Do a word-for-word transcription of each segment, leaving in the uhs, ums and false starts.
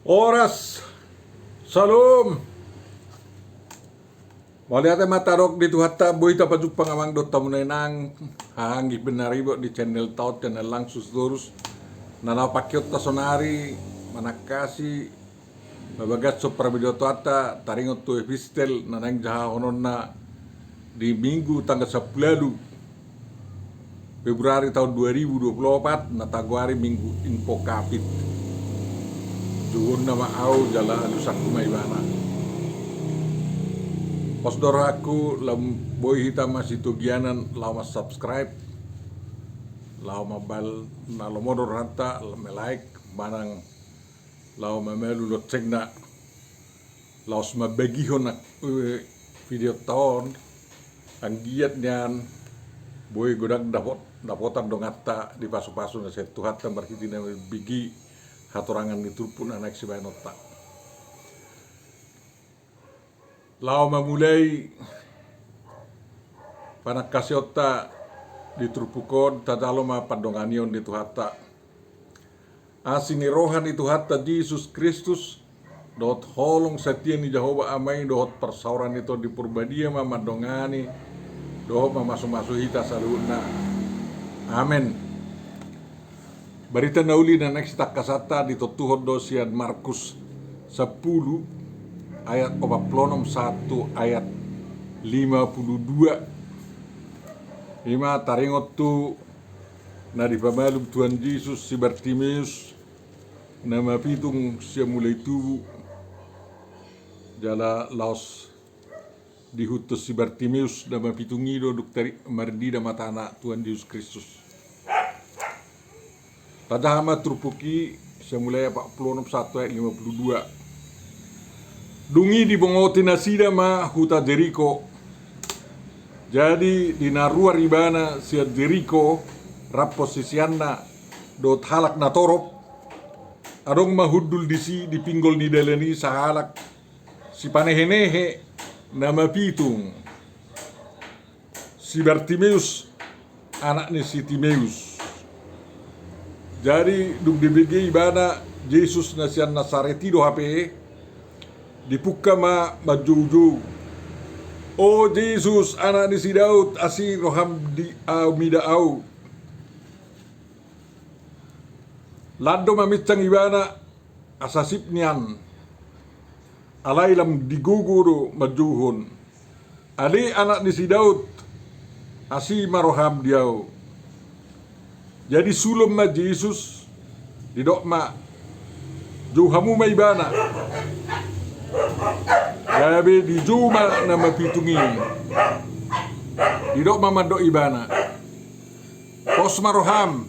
Horas. Syalom. Mauliate ma tadok di Tuhanta, boi tapajumpang amang dohot hamu na inang, haha anggi pinaribot di channel ta on, channel Langsus Torus. Na laho pangkeonta sonari manangkasi, mabagashon parbidotoanta taringot tu epistel na naeng jahahononna di Minggu tanggal sampulu ualu Februari tahun dua ribu dua puluh opat, na tagoari Minggu Invocavit. Jouonna ma ahu jala alusanku ma ibana. Pos do rohangku, lam boi hita masitogianan laho ma-subscribe, laho mambal, na lomo do rohanta, lam me-like, manang laho mamalu loncengna. Laos mambagihon, eh, videonta on, anggiat nian boi godang dapot, dapotan donganta di pasupasu na sian Tuhanta marhite na mambege hatorangan ni turpuk na naeng sibahenonta. Laho mamulai panangkasionta di turpuk on, tajalo ma pandonganion ni Tuhanta. Asi ni roha ni Tuhanta Jesus Kristus, dohot holong satia ni Jahowa Ama i, dohot parsaoran ni Tondi Parbadia ma mandongani dohot mamasumasu hita saluhutna. Amen. Barita na uli na naeng sitangkasanta ditontuhon do sian Markus sampulu ayat opat pulu onom sahat tu ayat lima pulu dua. I ma taringot tu na dipamalum Tuhan Jesus si Bartimeus na mapitung sian mulai tubu, jala laos diihuthon si Bartimeus na mapitung i do dung taringot marnida matana Tuhan Jesus Kristus. Tajaha ma turpuk i sian mulai opat pulu onom sahat tu ayat lima pulu dua. Dung i dibongoti nasida ma huta Jeriko. Jadi di na ruar ibana sian Jeriko, rap siseanna dohot halak na torop, adong ma hundul disi di pinggol ni dalan i sahalak sipanehenehe na mapitung, si Bartimeus, anak ni si Timeus. Jadi dung dibege ibana Jesus na sian Nasaret i do hape, dipungka ma manjoujou: O Jesus, anak ni si Daud, asi roham di ahu, mida ahu. Lan do maminsang ibana asa sip nian, alai lam digogo do manjouhon: Ale anak ni si Daud, asi ma roham di ahu. Jadi sulon ma Jesus, didok ma: Jou hamu ma ibana. Gabe dijou ma na mapitung i. Didok ma mandok ibana: Pos ma roham,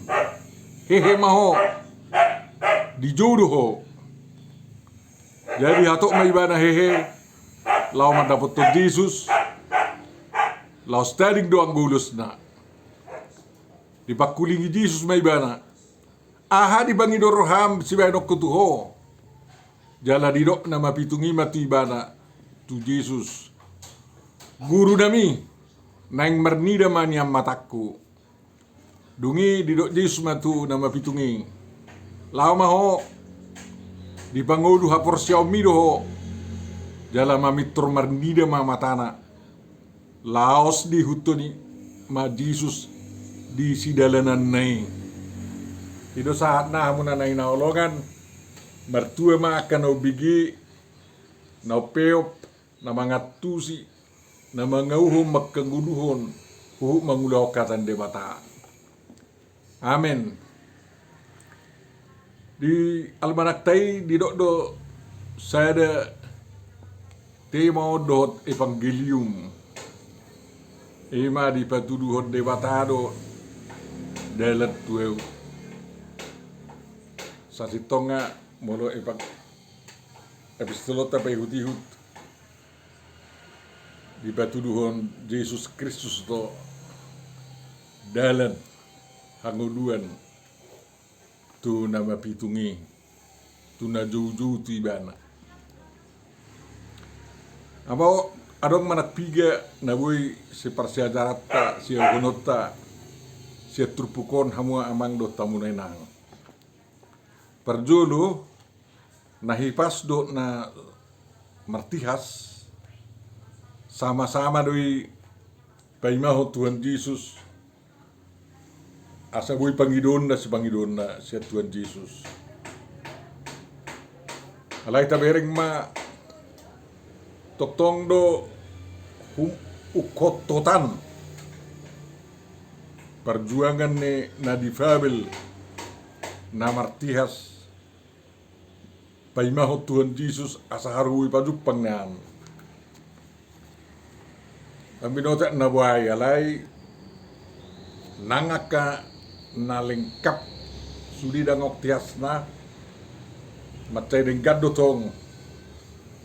hehe ma ho. Dijou do ho. Jadi hatop ma ibana hehe, laho mandapothon Jesus, laos tading do anggo ulosna. Dipangkulingi Jesus ma ibana: Aha dipangido roham sibahenonku tu ho? Jala didok na mapitung i ma tu ibana, tu Jesus: Guru nami, naeng marnida ma nian matangku. Dung i didok Jesus ma tu na mapitung i: Laho ma ho, dipangolu haporseaonmi do ho. Jala mamintor marnida ma matana. Laos diihuthon i ma Jesus di sidalananna i. I do sahatna hamu na hinaholongan, martua ma angka na umbege, na umpeop, na mangantusi, na mangauhon mangkangoluhon huhut mangulahon hata ni Debata. Amen. Di almanakta i didok do sada tema on dohot evangelium. I ma dipatuduhon Debata do dalan tu ahu. Sasintongna molo evang-, epistolta paihutihut, dipatuduhon Jesus Kristus do dalan, hangoluan tu na mapitung i, tu na joujou tu ibana. Abo adong manang piga na boi siparsiajaranta, sialuhononta sian turpuk on hamu amang dohot hamu na inang. Parjolo, Na hipas dohot na martihas, sama-sama do i paimahon Tuhan Jesus, asa boi pangidoonna sipangidoonna sian Tuhan Jesus. Alai tabereng ma, tongtong do hum-, ungkothotan parjuangan ni na difabel na martihas paimahon Tuhan Jesus asa haru boi pajumpang nian. Pambinoto na boai, alai nang angka na lengkap sude dang ong tihasna, mansai denggan do tong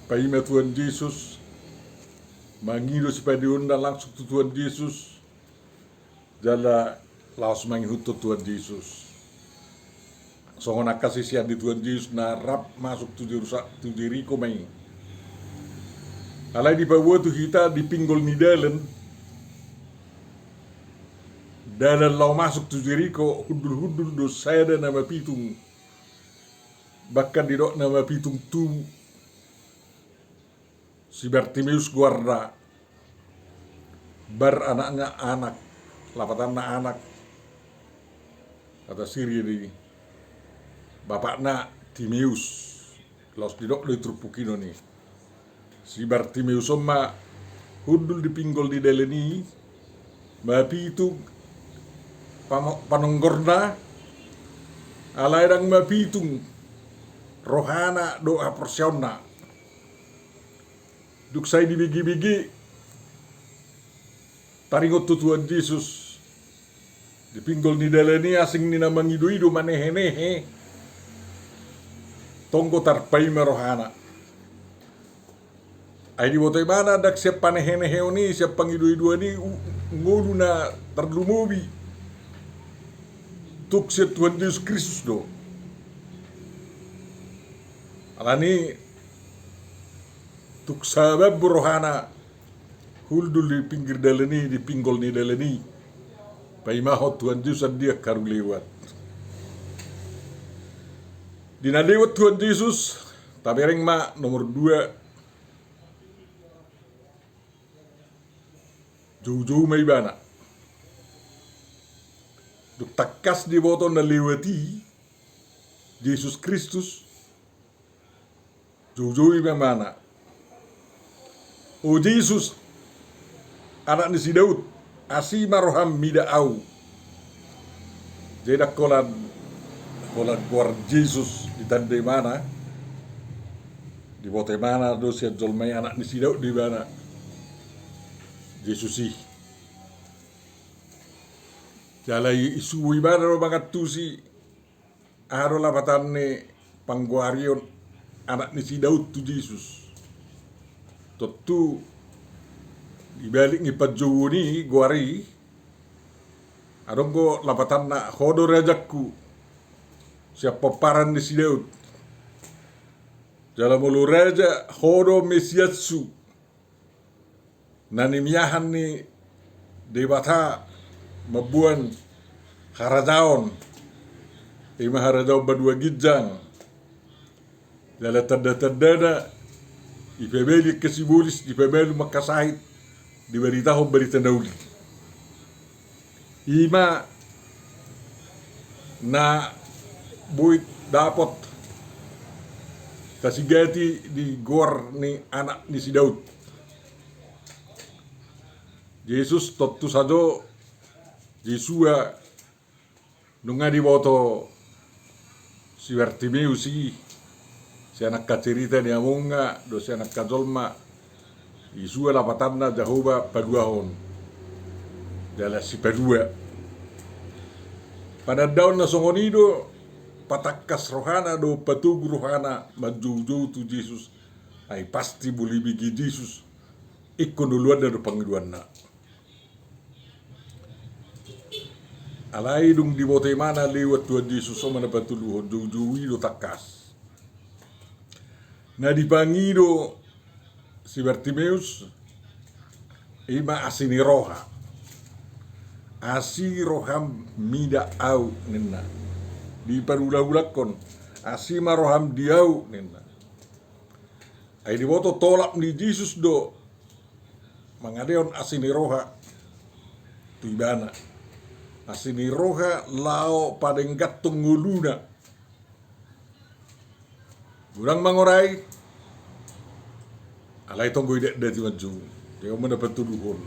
paima Tuhan Jesus, mangido sipangidoonna langsung tu Tuhan Jesus, jala laos mangihuthon Tuhan Jesus. Songon angka sisean ni Tuhan Jesus na rap masuk tu Jerusa-, tu Jeriko ma i. Alai dipaboa tu hita di pinggol ni dalan, dalan laho masuk tu Jeriko, hundul-hundul do sada na mapitung. Bahkan didok na mapitung tubu. Si Bartimeus goarna, Bar anaknya anak, lapatanna anak. Hata Siria do i, bapakna Timeus, laos didok do i turpuk i do ni. Si Bartimeus on ma hundul di pinggol ni dalan i, mapitung pamo-, panonggorna, alai dang mapitung rohana dohot haporseaonna. Dung sai dibege-bege, taringot tu Tuhan Jesus di pinggol ni dalan i, asing ni na mangido-ido, manehe-nehe, tonggo tarpaima rohana. Ai diboto ibana ndang sian panehe-neheon i, sian pangido-idoan i, u-, ngolu na tarlumobi tung sian Tuhan Jesus Kristus do. Alani tung sabambu rohana hundul di pinggir dalan i, di pinggol ni dalan i, paimahon Tuhan Jesus andian haru lewat. Di na lewat Tuhan Jesus, tabereng ma nomor dua, jou-jou ma ibana. Dung tangkas diboto na lewat i Jesus Kristus, jou-jou ibana. O Jesus, anak ni si Daud, asi ma roham mida ahu. Jadi ndang holan, holan goar Jesus ditanda ibana, diboto ibana do sian jolma i anak ni si Daud do ibana Jesus i. Jala i-, isubu ibana do mangantusi aha do lapatan ni panggoarion anak ni si Daud tu Jesus. Tontu di balik ni panjouon i goar i, adong do lapatanna, ho do rajangku sian pomparan ni si Daud. Jala molo raja, ho do Mesiashu, na nimiahan ni Debata mamboan harajaon, ima harajaon banua ginjang. Jala tanda-tandana, dipabali angka sibolis, dipamalum angka sahit, dibaritahon barita na uli. Ima na boi dapot tasigati di goar ni anak ni si Daud. Jesus tontu sajo, Jesua, nunga diboto si Bartimeus i, sian angka cerita ni amongna dohot sian angka jolma, Jesua lapatanna Jahowa paduahon, jala Sipadua. Panandaon na songon i do patangkas rohana dohot patogu rohana manjou-jou tu Jesus. Ai pasti molo dibege Jesus, ingkon oloanna do pangidoanna. Alai dung diboto ibana lewat Tuhan Jesus, on ma na patoluhon, jou-jou i do tangkas. Na dipangido si Bartimeus, ima asi ni roha. Asi roham mida ahu ninna. Diparulang-ulangkon, asi ma roham di ahu ninna. Ai diboto tolap ni Jesus do mangalehon asi ni roha tu ibana. Asi ni roha laho padengganhon ngoluna. Godang mangorai, alai tong do idatdat i manjou. Dia mana patuduhon.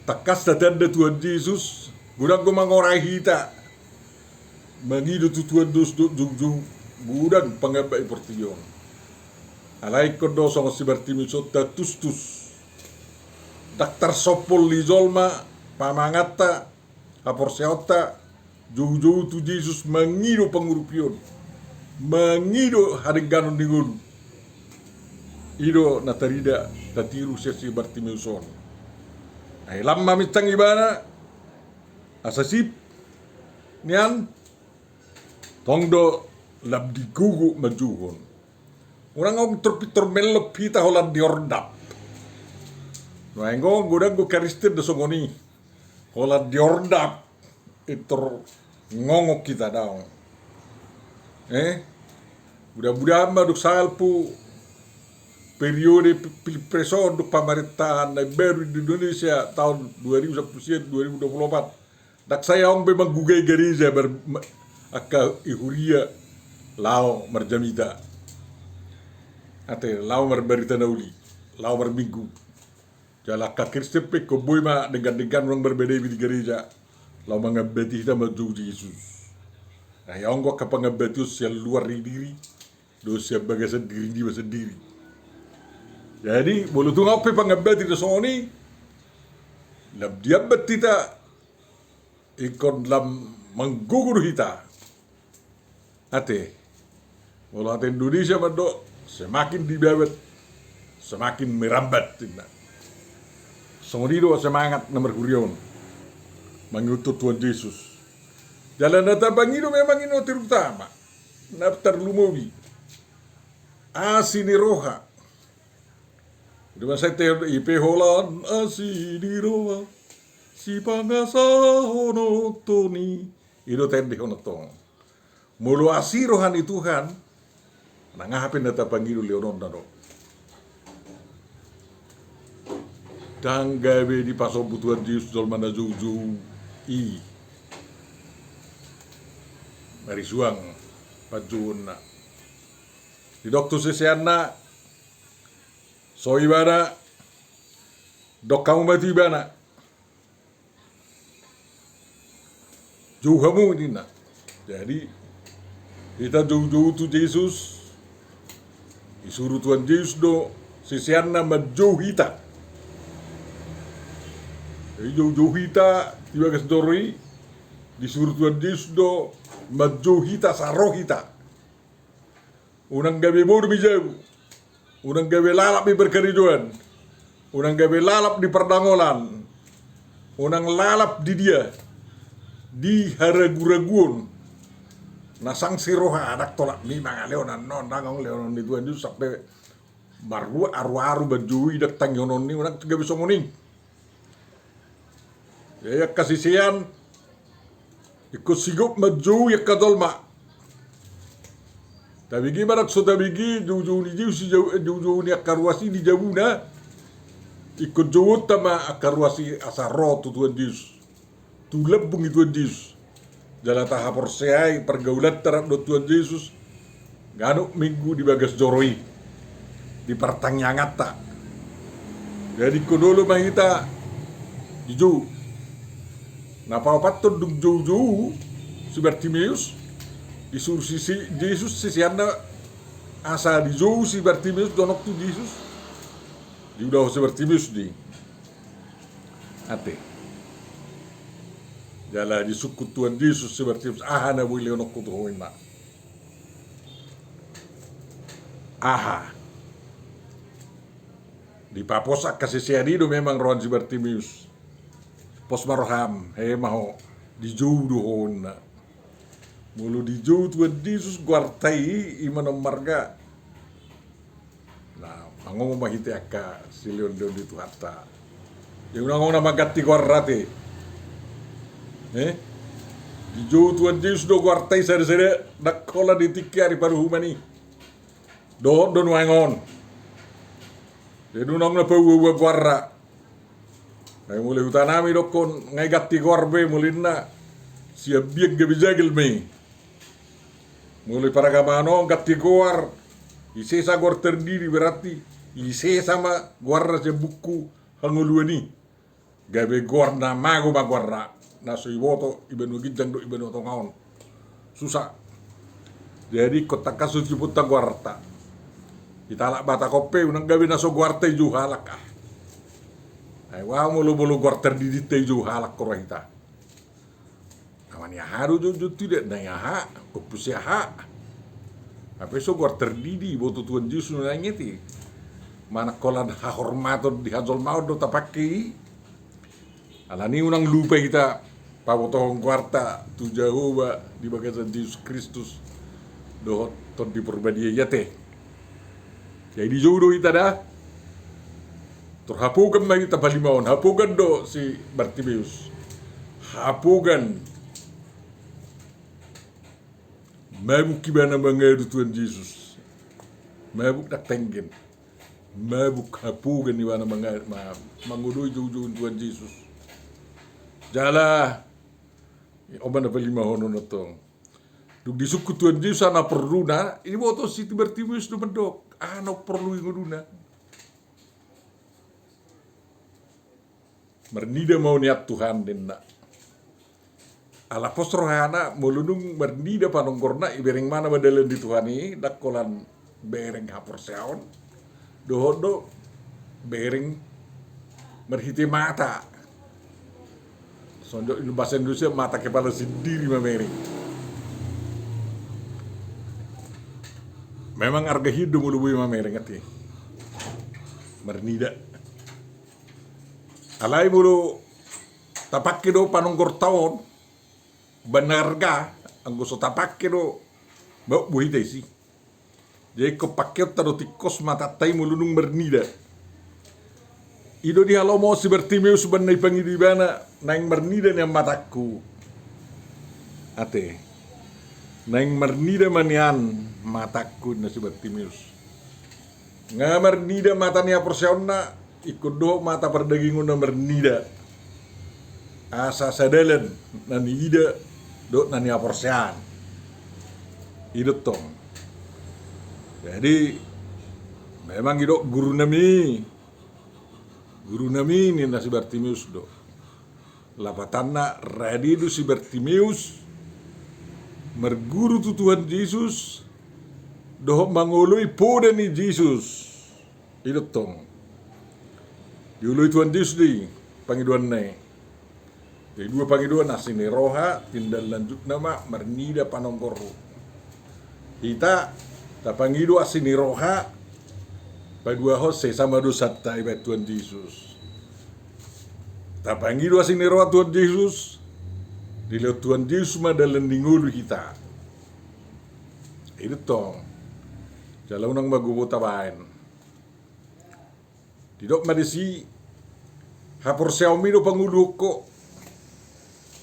Tangkas tatanda Tuhan Jesus, godang do mangorai hita. Mangido tu Tuhan Jesus dohot joujou, godang pangamba i portibi on. Alai ingkon do songon si Bartimeus on tatustus. Ndang tarsompol ni jolma pamanganta, haporseaonta, joujou tu Jesus mangido pangurupion, mangido hadengganon ni ngolu. I do na tarida, tatiru sian si Bartimeus on. Ai lam maminsang ibana, asa sip nian, tong do lam digogo manjouhon. Godang adong pintor-pintor mellop hita holan diordap. Nuaeng on godang do Kristen do songon i. Holan diordap, pintor ngongok hita daong. Eh? Mudah-mudahan ma dung salpu periode pi-, pilpres on dung pamarintahan na baru di Indonesia tahun dua ribu sampulu sia, dua ribu dua puluh empat. Ndang sai adong be manggugai gareja bar-, ma-, angka i huria laho marjamita. Ate, laho marbarita na uli, laho marminggu. Jala angka Kristen pe ingkon boi ma denggan-denggan unang marbadai be di gareja. Laho mangambati hita manjou Jesus. Ai adong do angka pangambation sian luar ni diri, dohot sian bagasan diri niba sandiri. Jadi, molo tung adong pe pangambati na songon i, lam diambat hita, ingkon lam manggogo do hita. Ate. Molo hata Indonesia mandok, semakin dibabat, semakin merambat, ninna. Songon i do semangat na marhuria on. Mangihuthon Tuhan Jesus. Jala na tapangido memang i na terutama. Na tarlumobi. Asi ni roha. Di masa itu, i pe holan asi ni roha. Sipangasahononton i. I do tendehon tong. Molo asi roha ni Tuhan, nang aha pe na tapangido lehononna do. Ndang gabe dipasombu Tuhan Jesus jolma na joujou i. Marisuang panjouonna. Didok tu siseanna, so ibana, dok hamu ma tu ibana. Jou hamu ninna. Jadi, hita joujou tu Jesus, disuru Tuhan Jesus do siseanna manjou hita. Jadi joujou hita di bagas joro i, disuru Tuhan Jesus do manjou hita, asa ro hita. Unang gabe modom i jabu. Unang gabe lalap i parkarejoan. Unang gabe lalap di pardangolan. Unang lalap di dia. Di haraguraguon. Na sangsi roha, ndang tolap ni mangalehon annon, ndang adong lehonon ni Tuhan Jesus sampe marrua aruaru manjou i, ndang tangihonon ni, unang gabe songon i. Ia angka sisean, ingkon sigop manjou i angka jolma. Tabege ma ndang so tabege, joujou ni Jesus i, jou-, joujou ni angka ruas i di jabuna. Ingkon jouonta ma angka ruas i asa ro tu Tuhan Jesus. Tu lambung ni Tuhan Jesus. Jala tahaporseai pargaulanta rap dohot Tuhan Jesus. Ganup minggu di bagas joro i. Di partangianganta. Jadi ingkon olo ma hita dijou. Na paopathon dung joujou si Bartimeus. Disuru si, si Jesus siseanna asa dijou si Bartimeus, jonok tu Jesus. Diulahon si Bartimeus do i. Ate. Jala disungkun Tuhan Jesus si Bartimeus, aha na boi lehononku tu ho ninna. Aha. Dipapos angka sisean i do memang roha ni si Bartimeus. Pos ma roham, hehe ma ho, dijou do ho ninna. Molo dijou Tuhan Jesus goarta i, i ma na marga. Na, mangomo ma hita angka silehonlehon ni Tuhanta. Ia unang adong na mangganti goarna ate. Eh? Dijou Tuhan Jesus do goarta i sadasada, ndang holan di tingki ari paruhuman i. Dohot do nuaeng on. Jadi unang na paua-ua goarna. Ai molo hutanami dokkon ngai ganti goar be, molo inna sian biak gabe jagel ma i. Molo i paragamaan on ganti goar, disesa goar tardidi, berarti disesa ma goarna sian buku hangoluan i. Gabe goar na mago ma goarna, na so diboto di banua ginjang dohot di banua tonga on. Susa. Jadi ingkon tangkas do tiupunta goarta. Hita halak Batak on pe unang gabe na so goarta dijou halak ah. Ai boha molo, molo goar tardidinta dijou halak, roha hita. Nama ni aha do jo, jo tu de na aha, ompus aha. Hape so goar tardidi, diboto Tuhan Jesus nuaeng i ate. Manang holan hahormaton di hajolmaon do tapangke i. Alani unang lupa hita pabotohon goarta tu Jahowa di bagasan Jesus Kristus dohot Tondi Porbadia i ate. Jadi dijou do hita da. Tor hapogan ma hita palimahon, hapogan do si Bartimeus. Hapogan. Mabuk ibana mangadu Tuhan Jesus. Mabuk ndang tenggen. Mabuk, hapogan ibana manga-, ma-, mangodoi joujou ni Tuhan Jesus. Jala on ma na palimahonon on tong. Dung disungkun Tuhan Jesus aha porluna, diboto si Bartimeus do mandok, aha na porlu i ngoduna. Marnida ma au nian Tuhan, ninna. Ala pos rohana, molo dung marnida panonggorna, dibereng ma na madalan di Tuhan i, ndang holan bereng haporseaon, dohot do bereng marhite mata. Songon dok di bahasa Indonesia, mata kepala sendiri mamereng. Memang arga hian do molo boi mamereng ate. Marnida. Alai molo tapangke do panonggorta on umbahen arga, anggo so tapangke do, bauk bohita isi. Jadi ingkon pangkeonta do tingkos matanta i molo dung marnida. I do dihalomohon si Bartimeus umbahen na dipangido ibana, naeng marnida nian matangku. Ate. Naeng marnida ma nian matangku, ninna si Bartimeus. Nga marnida mata ni haporseaonna, ingkon dohot mata pardagingonna marnida. Asa sadalan na niida dohot na nihaporseaan. I do tong. Jadi memang i do gurunami. Gurunami, ninna si Bartimeus do. Lapatanna, rade do si Bartimeus marguru tu Tuhan Jesus dohot mangoloi poda ni Jesus. I do tong. Dioloi Tuhan Jesus do i pangidoanna i. Jadi dua pangidoan, asi ni roha, tindalanjutna ma marnida panonggorhu. Hita tapangido asi ni roha, paduahon sesa ma dosanta dibahen Tuhan Jesus. Tapangido asi ni roha Tuhan Jesus, dilehon Tuhan Jesus ma dalan ni ngolu hita. I do tong. Jala unang magogo tabahen. Didok ma disi, haporseaonmi do pangoluhon ho,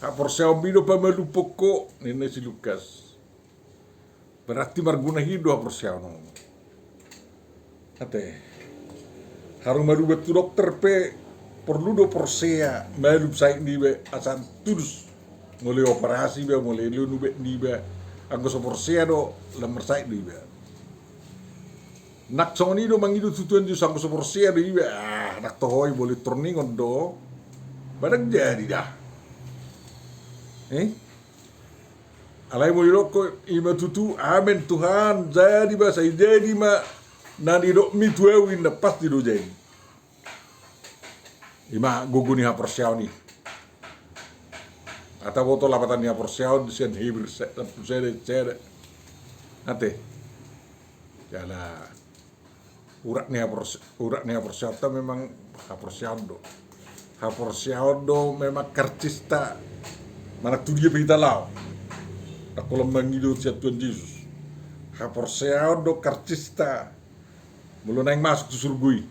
haporseaonmi do pamalumhon ho, ninna si Lukas. Berarti marguna hian do haporseaon on. Ate. Haru marubat tu dokter pe porlu do porsea, malum sahit niba, asa tudus. Molo dioperasi iba, molo dilehon ubat niba. Anggo so porsea do, lam marsahit do iba. Nang songon i do mangido tu Tuhan Jesus, anggo so porsea do iba, ah, nang toho i, molo torningon do, ba ndang jadi da. Eh? Alai molo didok ho, i ma tutu, amen Tuhan, jadi ma, sai jadi ma na nidokmi tu ahu, ninna, pasti do jadi. I ma gogo ni haporseaon i. Taboto lapatan ni haporseaon sian Heber sa-, sampulu sada, sada. Ate. Jala urat ni haporse-, urat ni haporseaonta memang haporseaon do. Haporseaon do memang karcista. Manang tu dia pe hita laho, nang holan mangido sian Tuhan Jesus. Haporseaon do karcista. Molo naeng masuk tu surgo i.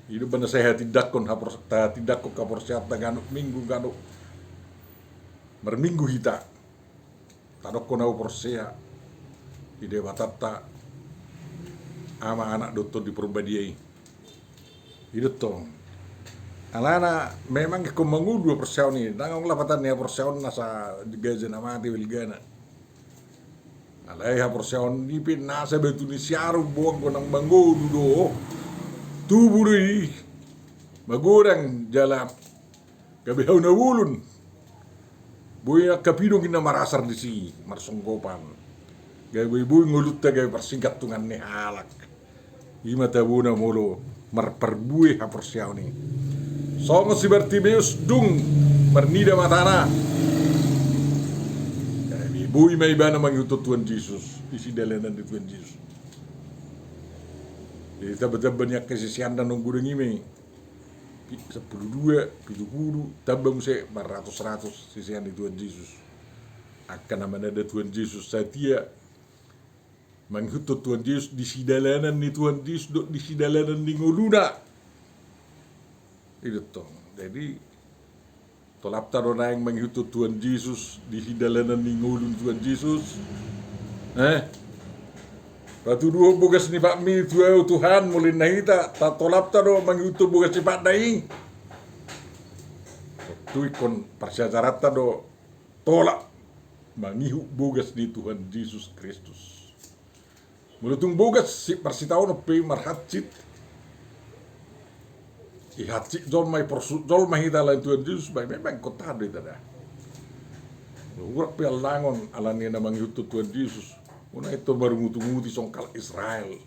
I do umbahen na sai tatindanghon hapor-, tatindanghon haporseaonta ganup minggu, ganup marminggu hita. Tadokkon ahu porsea di Debatanta, Ama, Anak dohot Tondi Porbadia i. I do tong. Alana memang ingkon mangolu haporseaon i, ndang adong lapatan ni haporseaon nasa gaja na mate balgana. Alai haporseaon i pe nasa batu ni siaru, boan do nang mangolu do. Tubu do i. Magodang jala gabe hau na bolon. Boi angka pidong i na marasar disi, marsonggopan. Gabe boi ngolunta gabe parsinggantungan ni halak. I ma tabona molo marparbue haporseaon i. Songon si Bartimeus dung marnida matana. Gabe boi ma ibana mangihuthon Tuhan Jesus, disi dalanan ni Tuhan Jesus. Jadi tamba-tamba ni angka siseanna naung godang i ma i. Pi-, sampulu dua, pitu pulu, tamba muse marratus-ratus sisean ni Tuhan Jesus. Angka na mananda Tuhan Jesus satia, mangihuthon Tuhan Jesus, disi dalanan ni Tuhan Jesus dohot disi dalanan ni ngoluna. I do tong. Jadi tolapta do naeng mangihuthon Tuhan Jesus, disi dalanan ni ngolu ni Tuhan Jesus. Eh? Patuduhon bogas ni patmi tu ahu Tuhan, molo ninna hita, tatolapta do mangihuthon bogas ni patna i. Tontu ingkon parsiajaranta do tolap mangihut bogas ni Tuhan Jesus Kristus. Molo tung bogas si-, parsitaonon pe marhansit, ihansit jolma, iporsuk jolma hita alani Tuhan Jesus, baen memang ingkon tahan do hita da. Molo hurang pe allangon alani na mangihuthon Tuhan Jesus, unang hita marungut-unguti songon halak Israel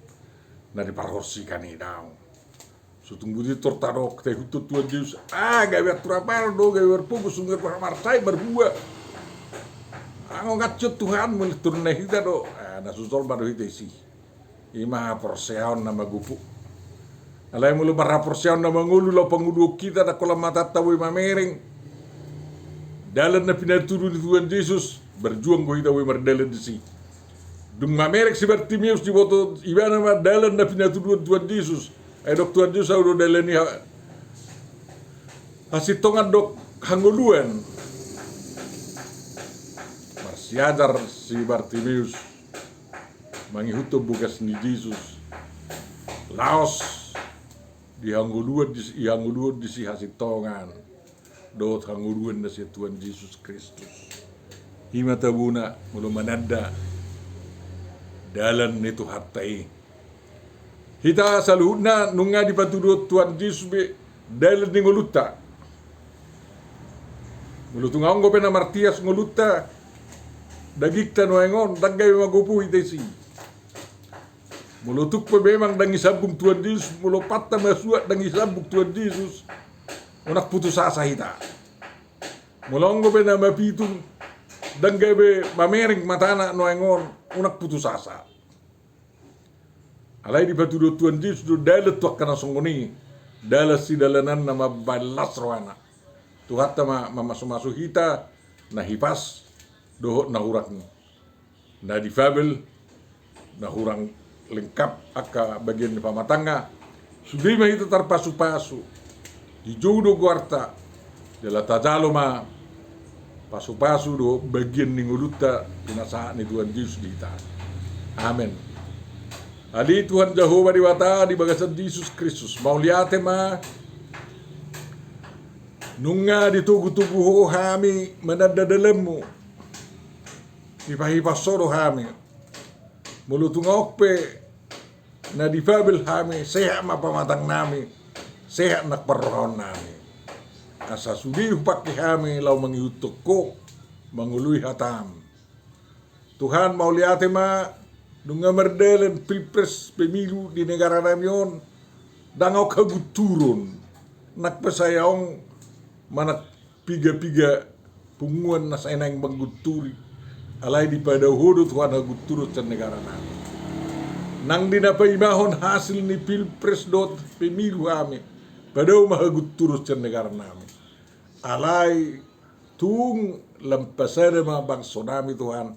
na diparhorsikan i, daong. So tung boti tor tadok taihuthon Tuhan Jesus, ah, gabe antur apala do, gabe marpogos, gabe marsai marbua. Anggo ngansion Tuhan, molo tor na hita do, ah, na so jolma do hita disi. I ma haporseaon na magopo. Alai molo marhaporseaon na mangolu laho pangoluhon hita, ndang holan matanta boi mamereng dalan na pinatudu ni Tuhan Jesus, berjuang do hita boi mardalan disi. Dung mamereng si Bartimeus, diboto ibana ma dalan na pinatuduhon Tuhan Jesus. Ai didok Tuhan Jesus, ahu do dalan ni ha-, hasintongan dohot hangoluan. Marsiajar si Bartimeus mangihuthon bogas ni Jesus. Laos dihangoluhon dis-, ihangoluhon disi hasintongan dohot hangoluan na sian Tuhan Jesus Kristus. I ma tabona molo mananda dalan ni Tuhanta i. Hita saluhutna nunga dipatuduhon Tuhan Jesus be dalan ni ngolunta. Molo tung anggo pe na martias ngolunta, dagingta nuaeng on, ndang gabe magopo hita disi. Molo tung pe memang ndang isambung Tuhan Jesus, molo patta masuak ndang isambung Tuhan Jesus, unang putus asa hita. Molo anggo pe na mapitung, ndang gabe mamereng matana nuaeng on, unang putus asa. Alai dipatuduhon Tuhan Jesus do dalan tu angka na songon i, dalan sidalanan na mambaen las rohana. Tuhanta ma mamasumasu hita, na hipas dohot na hurang, na difabel, na hurang lengkap angka bagian ni pamatangna. Sude ma hita tarpasupasu, dijou do goarta, jala tajalo ma pasupasu dohot bagian ni ngolunta pinasahat ni Tuhan Jesus di hita. Amen. Ale Tuhan Jahowa Debata di bagasan Jesus Kristus, mauliate ma nunga ditogutogu Ho hami mananda dalanMu. Hipahipas Ho do hami. Molo tung adong pe na difabel hami, sehat ma pamatangnami, sehat nang parrohaonnami. Asa sude hupangke hami laho mangihuthon Ho, mangoloi hataM. Tuhan, mauliate ma, nunga mardalan pilpres, pemilu di negaranami on, ndang adong hagunturon, nang pe sai adong manang piga-piga punguan na sai naeng manggunturi, alai dipadao Ho do Tuhan hagunturon sian negaranami. Nang di na paimahon hasil ni pilpres dohot pemilu hami, padao ma hagunturon sian negaranami. Alai tung lam pasada ma bangsonami Tuhan,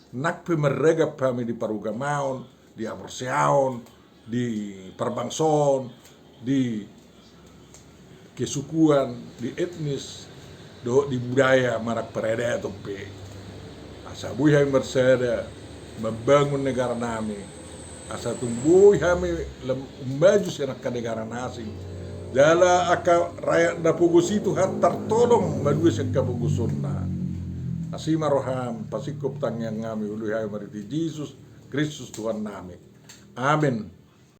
nang pe marragam hami di parugamaon, di haporseaon, di parbangsoon, di kesukuan, di etnis, dohot di budaya manang paradaton pe. Asa boi hami marsada mambangun negaranami, Asa tung boi hami lam-, maju sian angka dengganan asing. Jala angka rakyat na pogos i Tuhan tartolong malua sian hapogosonna. Asi ma roham, pasingkop tangiang nami, uli hami marhite Jesus Kristus Tuhan nami. Amen.